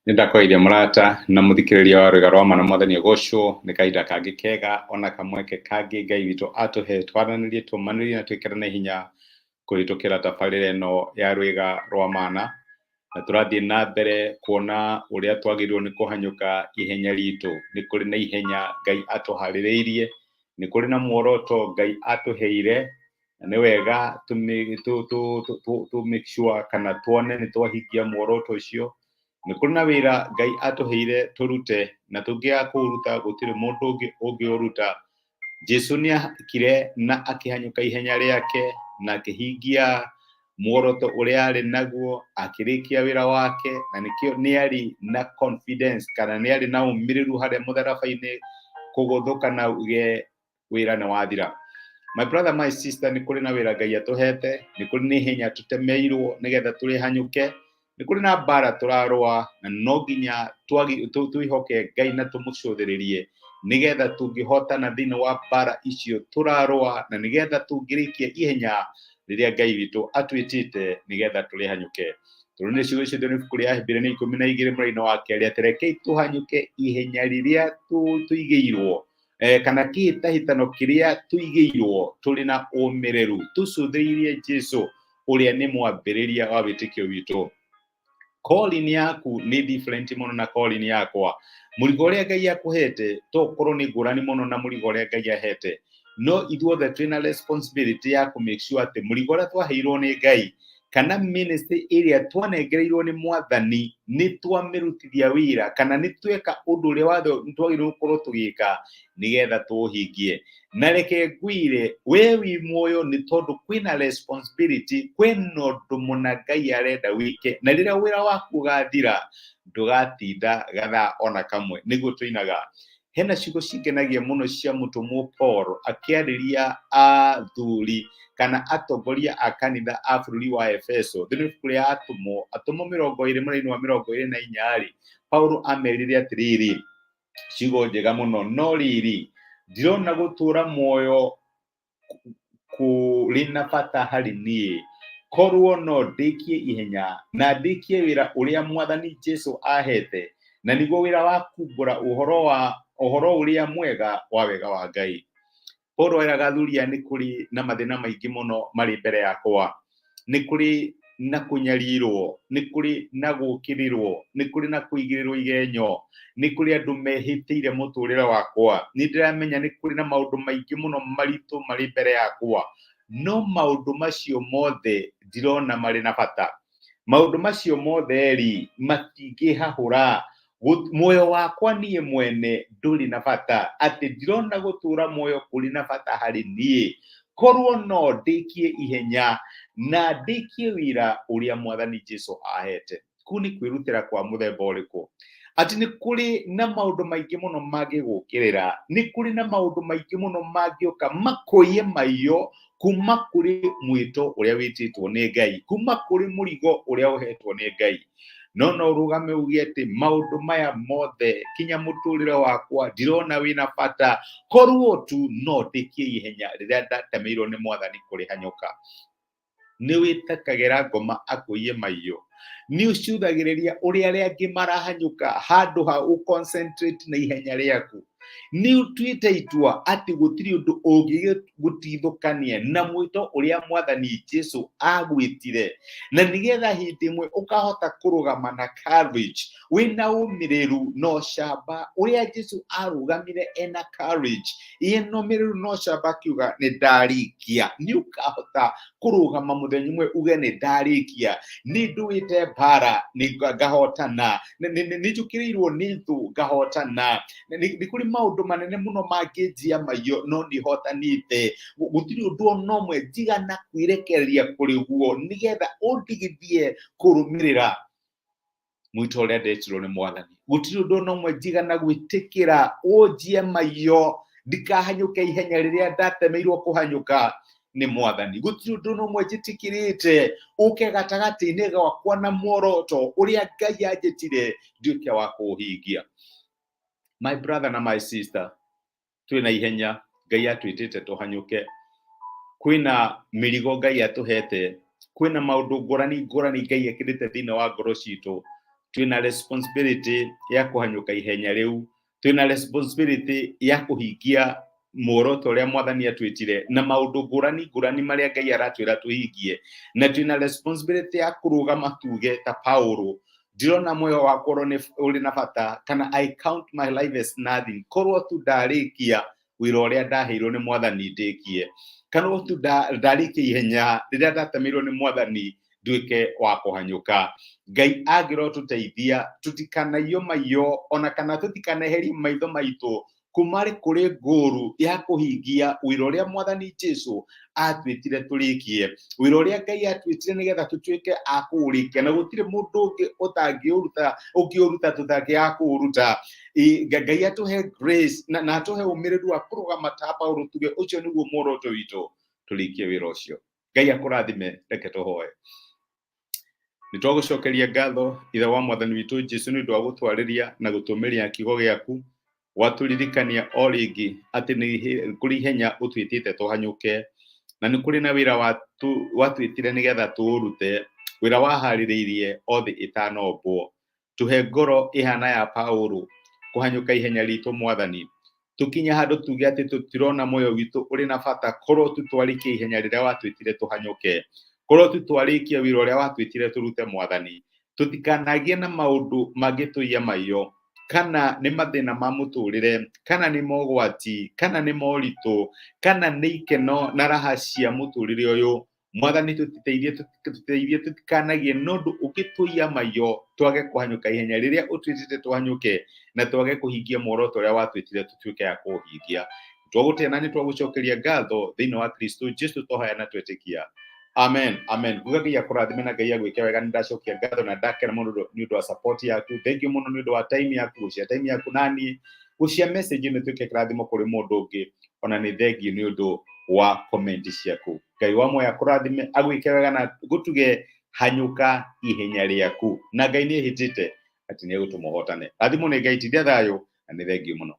Nĩndakwaria mũrata na mũthikĩrĩria wa rwĩga rwa mana mwathani agocwo nĩ kahinda kangĩ kega ona kamweke kangĩ Ngai witũ atũhe twaranĩrie tũmanĩrie na twĩkĩrane hinya kũhĩtũkĩra tabarĩra ĩno ya rwĩga rwa mana. Na tũrathiĩ na mbere kuona ũrĩa twagĩrĩirwo nĩ kũhanyũka ihenya ritũ. Nĩ kũrĩ na ihenya Ngai atũharĩrĩirie, nĩ kũrĩ na muoroto Ngai atũheire, na nĩ wega tũ make sure kana tuone nĩ twahingia muoroto ũcio. Nĩ kũrĩ na wĩra Ngai atũheire tũrute, na tũngĩaga kũũruta gũtirĩ mũndũ ũngĩ ũngĩũruta. Jesu nĩ akire na akĩhanyũka ihenya rĩake na akĩhingia muoroto ũrĩa arĩ naguo, akĩrĩkia wĩra wake, na nĩkĩo nĩ arĩ na confidence kana nĩ arĩ na ũmĩrĩru harĩa mũtharaba-inĩ kũgũthũka na uge wĩra nĩ wathira. My brother, my sister, nĩ kũrĩ na wĩra Ngai atũhete, nĩ kũrĩ na ihenya tũtemeirwo nĩgetha tũrĩhanyũke, nĩ kũrĩ na mbara tũrarũa na no nginya twĩhoke Ngai na tũmũcũthĩrĩrie nĩgetha tũngĩhotana thĩinĩ wa mbara icio tũrarũa na nĩgetha tũngĩrĩkia ihenya rĩrĩa Ngai witũ atwĩtĩte nĩgetha tũrĩhanyũke. Tondũ nĩ ciugo icio thĩinĩ ibuku rĩa Ahibirania 12 mũraini wa kerĩ atĩ rekei tũhanyũke ihenya rĩrĩa tũigĩirwo kana kĩhĩtahĩtano kĩrĩa tũigĩirwo tũrĩ na ũmĩrĩru tũcũthĩrĩirie Jesu ũrĩa nĩ mwambĩrĩria wa wĩtĩkio witũ. Calling yaku nĩ different mũno na calling yakwa. Mũrigo ũrĩa Ngai akũhete to ũkorwo nĩ ngũrani mũno na mũrigo ũrĩa Ngai ahete, no ithuothe twĩna responsibility ya kũ make sure atĩ mũrigo ũrĩa twaheirwo nĩ Ngai kana ministry ĩrĩa twanengereirwo nĩ mwathani nĩ twamĩrutithia wĩra kana nĩ tweka ũndũ ũrĩa wathe twagĩrĩirwo gũkorwo tũgĩka nĩgetha tũũhingie. Na reke ngwĩre we wĩ muoyo nĩ tondũ kwĩna responsibility, kwĩna ũndũ mũna Ngai arenda wĩke, na rĩrĩa wĩra waku ũgathira ndũgatinda gathaa ona kamwe. Nĩguo tũinaga. Hena ciugo cingenagia mũno cia mũtũmwo Paul akĩarĩria athuri kana atongoria a kanitha a bũrũri wa Efeso. Thĩinĩ wa ibuku rĩa Atũmwo, Atũmwo 20 mũraini wa 24 rĩ, Paulo amerire atĩrĩrĩ, ciugo njega mũno, no rĩrĩ, ndirona gũtũũra muoyo kũrĩ na bata harĩ niĩ, korwo no ndĩkie ihenya na ndĩkie wĩra ũrĩa mwathani Jesu ahete, na nĩguo wĩra wa kumbũra ũhoro wa ũhoro ũrĩa mwega wa wega wa Ngai. Paul eraga athuri aya nĩ kũrĩ na mathĩna maingĩ mũno marĩ mbere yakwa, nĩ kũrĩ na kũnyarirwo, nĩ kũrĩ na gũũkĩrĩrwo, nĩ kũrĩ na kũigĩrĩrwo igenyo, nĩ kũrĩ andũ mehĩtĩire mũtũrĩre wakwa, nĩ ndĩramenya nĩ kũrĩ na maũndũ maingĩ mũno maritũ marĩ mbere yakwa, no maũndũ macio mothe ndirona marĩ na bata. Maũndũ macio mothe rĩ, matingĩhahũra. Muoyo wakwa niĩ mwene ndũrĩ na bata, atĩ ndirona gũtũũra muoyo kũrĩ na bata harĩ niĩ, korwo no ndĩkie ihenya na ndĩkie wĩra ũrĩa mwathani Jesu ahete. Kũu nĩ kwĩrutĩra kwa mũthemba ũrĩkũ? Atĩ nĩ kũrĩ na maũndũ maingĩ mũno mangĩgũkĩrĩra, nĩ kũrĩ na maũndũ maingĩ mũno mangĩũka makũiye maiyo kuma kũrĩ mwĩto ũrĩa wĩtĩtwo nĩ Ngai, kuma kũrĩ mũrigo ũrĩa ũhetwo nĩ Ngai. No no ũrũgame uge atĩ maũndũ maya mothe kinya mũtũrĩre wakwa ndirona wĩna bata, korwo tu no ndĩkie ihenya rĩrĩa ndatemeirwo nĩ mwathani kũrĩhanyũka. Nĩ wĩtakagĩra ngoma akũiye maiyo, nĩ ũcuthagĩrĩria ũrĩa arĩa angĩ marahanyũka handũ ha ũ concentrate na ihenya rĩaku. Nĩ ũtuĩte itua atĩ gũtirĩ ũndũ ũngĩgũtigithũkania na mwĩto ũrĩa mwathani Jesu agwĩtire, na nĩgetha hĩndĩ ĩmwe ũkahota kũrũgama na courage, wĩna ũmĩrĩru na ũcamba ũrĩa Jesu arũgamire ena courage, ena ũmĩrĩru na ũcamba akiuga nĩ ndarĩkia. Nĩ ũkahota kũrũgama mũthenya ũmwe uge nĩ ndarĩkia, nĩ ndũĩte mbara nĩ ngahotana, nĩ njũkĩrĩirwo nĩ thũ ngahotana, nĩ kũrĩ maũndũ manene mũno mangĩnjia maiyo no nĩ hotanĩte, gũtirĩ ũndũ ona ũmwe njigana kwĩrekereria kũrĩ guo nĩgetha ũndigithie kũrũmĩrĩra mwito ũrĩa ndetirwo nĩ mwathani. Gũtirĩ ũndũ ona ũmwe njigana gwĩtĩkĩra ũnjie maiyo ndikahanyũke ihenya rĩrĩa ndatemeirwo kũhanyũka nĩ mwathani. Gũtirĩ ũndũ ona ũmwe njĩtĩkĩrĩte ũke gatagatĩ-inĩ gakwa na muoroto ũrĩa Ngai anjĩtire nduĩke wa kũũhingia. My brother na my sister, twĩna ihenya Ngai atwĩtĩte tũhanyũke. Kwĩna mĩrigo Ngai atũhete, kwĩna maũndũ ngũrani ngũrani Ngai ekĩrĩte thĩinĩ wa ngoro citũ. Twĩna responsibility ya kũhanyũka ihenya rĩu, twĩna responsibility ya kũhingia muoroto ũrĩa Mwathani atwĩtire na maũndũ ngũrani ngũrani marĩa Ngai aratwĩra tũhingie, na twĩna responsibility ya kũrũgama tuge ta Paulo, ndirona muoyo wakwa ũrĩ na bata, kana I count my life as nothing, korwo tu ndarĩkia wĩra ũrĩa ndaheirwo nĩ Mwathani ndĩkie, kana tu ndarĩkia ihenya rĩrĩa ndatemeirwo nĩ Mwathani nduĩke wa kũhanyũka. Ngai angĩrotũteithia tũtikanaiyo maiyo ona kana tũtikaneherie maitho maitũ kuma kũrĩ ngũru ya kũhingia wĩra ũrĩa Mwathani Jesu atwĩtire tũrĩkie, wĩra ũrĩa Ngai atwĩtire nĩgetha tũtuĩke a kũũrĩkia, na gũtirĩ mũndũ ũngĩ ũtangĩũruta ũngĩũruta tũtangĩaga kũũruta. Ngai atũhe grace na atũhe ũmĩrĩru wa kũrũgama ta Paulo tuge ũcio nĩguo muoroto witũ, tũrĩkie wĩra ũcio. Ngai akũrathime. Reke tũhoe. Nĩ twagũcokeria ngatho, Ithe wa Mwathani witũ Jesu, nĩ ũndũ wa gũtwarĩria na gũtũmĩria kiugo gĩaku, watũririkania o rĩngĩ atĩ nĩ kũrĩ ihenya ũtwĩtĩte tũhanyũke, na nĩ kũrĩ na wĩra watwĩtire nĩgetha tũũrute, wĩra waharĩrĩirie o thĩ ĩtanombwo. Tũhe ngoro ĩhana ya Paulo kũhanyũka ihenya ritũ, Mwathani, tũkinye handũ tuge atĩ tũtirona muoyo witũ ũrĩ na bata korwo tu twarĩkia ihenya rĩrĩa watwĩtire tũhanyũke, korwo tu twarĩkia wĩra ũrĩa watwĩtire tũrute. Mwathani, tũtikanagie na maũndũ mangĩtũiya maiyo, kana nĩ mathĩna ma mũtũrĩre, kana nĩ mogwati, kana nĩ moritũ, kana nĩ ikeno na raha cia mũtũrĩre ũyũ. Mwathani, tũteithie, tũteithie tũtikanagie na ũndũ ũngĩtũiya maiyo twage kũhanyũka ihenya rĩrĩa ũtwĩtĩte tũhanyũke, na twage kũhingia muoroto ũrĩa watwĩtire tũtuĩke a kũũhingia. Twagũtĩa na nĩ twagũcokeria ngatho thĩinĩ wa Kristo Jesu twahoya na twetĩkia, amen, amen. Nguga Ngai akũrathime na Ngai agwĩke wega. Nĩ ndacokia ngatho na ndakena mũno nĩ ũndũ wa support yaku. Thank you mũno nĩ ũndũ wa time yaku, gũcia time yaku naniĩ, gũcia message ĩno ĩtuĩke kĩrathimo kũrĩ mũndũ ũngĩ. Ona nĩ thengiũ nĩ ũndũ wa comment ciaku. Ngai wa muoyo akũrathime, agwĩke wega na gũtuge hanyũka ihenya rĩaku, na Ngai nĩ ehĩtĩte atĩ nĩ egũtũma ũhotane. Rathimwo nĩ Ngai, tindia thayũ, na nĩ thengiũ mũno.